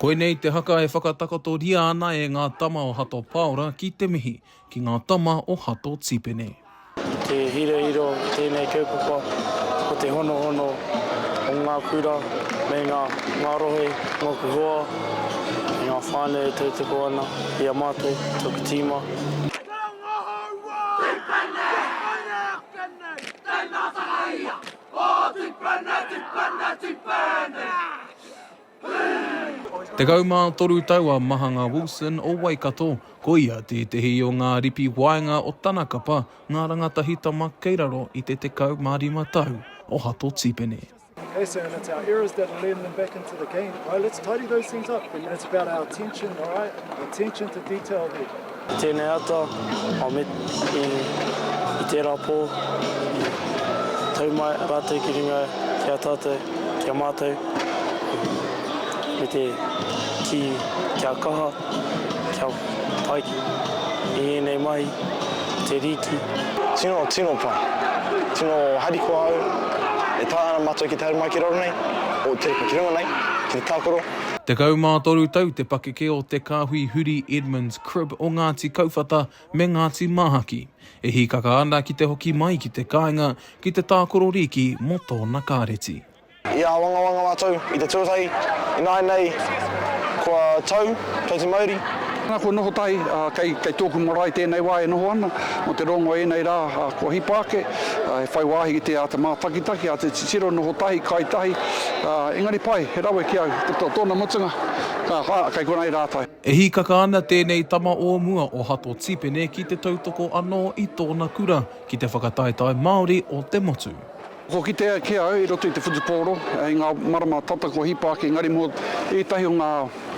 Koinei te haka e whakatakotoria ana e ngā tama o Hato Paora ki te mihi ki ngā tama o Hato Tipene. Te hirahira o tēnei kaupapa ko te honohono o ngā kura me ngā ngā rohe, ngōku hoa, me ngā whānau e tautoko ana i a mātou, tōku tīma. 13 tau a Mahanga Wilson o Waikato, ko ia tētehi o ngā ripi waenga o tana kapa, ngā rangatahi tama kei raro i te 15 tau o Hato Tipene. Okay, so and it's our errors that are leading them back into the game. All right, let's tidy those things up. And it's about our attention, all right? Attention to detail there. I tēnei ata, a me, i, i tērā pō, i tau mai rātou ki runga ki a tātou, ki a mātou, me te kī kia kaha, kia pai i ēnei mahi, te rīki. Tino, tino pai. Tino harikoa au e taea ana mātou ki te haere mai ki raro nei, o te ki runga nei, ki te tākaro. 13 tau te pakeke o te kāhui huri Edmonds Cribb o Ngāti Kauwhata me Ngāti Māhaki, e hīkaka ana ki te hoki mai ki te kāinga ki te tākaro rīki mō tōna kāreti. I āwangawanga mātou i te tuatahi, ināianei kua tau, tau te mauri. Nā, kua noho tahi, ā, kei, kei tōku marae tēnei wā e noho ana, mō te rongo ēnei rā, ā, kua hipa ake, ā, he whai wāhi ki te āta mātakitaki, āta titiro, noho tahi, kai tahi, ā, engari pai, he rawe ki au, ko tōna mutunga, ā, ā, kei konei rātou. E hīkaka ana tēnei tama o mua o Hato Tipene ki te tautoko anō i tōna kura ki te whakataetae Māori o te motu. Kua kitea ki au i roto i te whutupōro i ngā marama tata kua hipa ake engari mō ētahi o ngā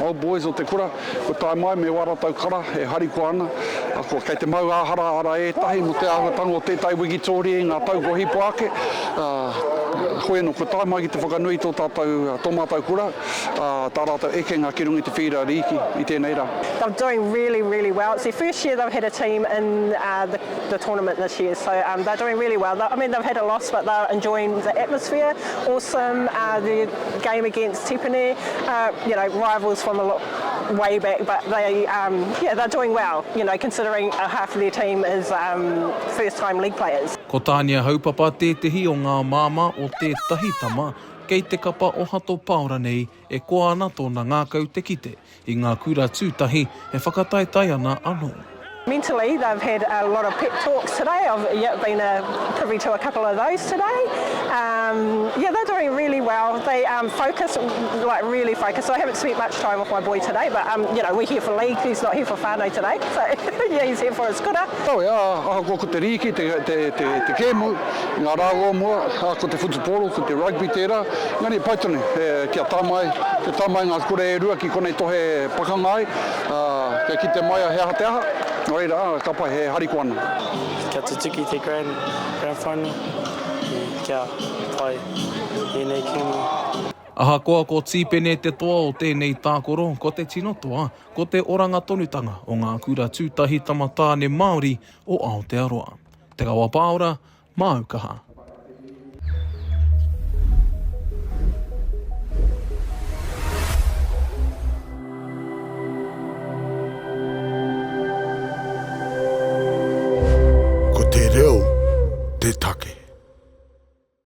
old boys o te kura kua tae mai me wā rātou kara e harikoa ana, kua kei te mau āhara ētahi mō te āhuatanga o tētahi wikitōria i ngā tau kua hipa ake, hoi anō kua tae mai ki te whakanui tō tātou, tō mātou kura, tā rātou ekenga ki runga i te whīra rīki i tēnei rā. They're doing really, really well. It's their first year they've had a team in the the tournament this year. So um, they're doing really well. I mean, they've had a loss, but they're enjoying the atmosphere. Awesome. Uh, the game against Tipene, uh, you know, rivals from a lot way back, but they, um, yeah, they're doing well, you know, considering uh, half of their team is um, first-time league players. Ko Tānia Haupapa tētehi o ngā māmā o tētahi tama kei te kapa o Hato Paora nei e koa ana tōna ngākau te kite i ngā kura tūtahi e whakataetae ana anō. Mentally they've had a lot of pep talks today, I've yeah, been a privy to a couple of those today. Um, yeah, they're doing really well. They um, focus, like really focus. I haven't spent much time with my boy today, but um, you know, we're here for league. He's not here for whānau today. So yeah, he's here for his kura. Kawe, ā, ahakoa ko te rīki, te, te, te, te kēmu, i ngā rā o mua, ā, ko te whutupōro, ko te rugby tērā, engari e pai tonu, e, kia tae mai, kia tae mai ngā kura e rua ki konei tohe pakanga ai, ā, kia kite mai a he aha te aha, nō reira, ā, ka pai, he harikoa ana. Kia tutuki te grand, grand final, kia pai ēnei kēmu. Ahakoa ko Tīpene te toa o tēnei tākaro, ko te tino toa, ko te oranga tonutanga o ngā kura tūtahi tama tāne Māori o Aotearoa. Te Kawa Pāora, māu kaha. Ko te reo te take.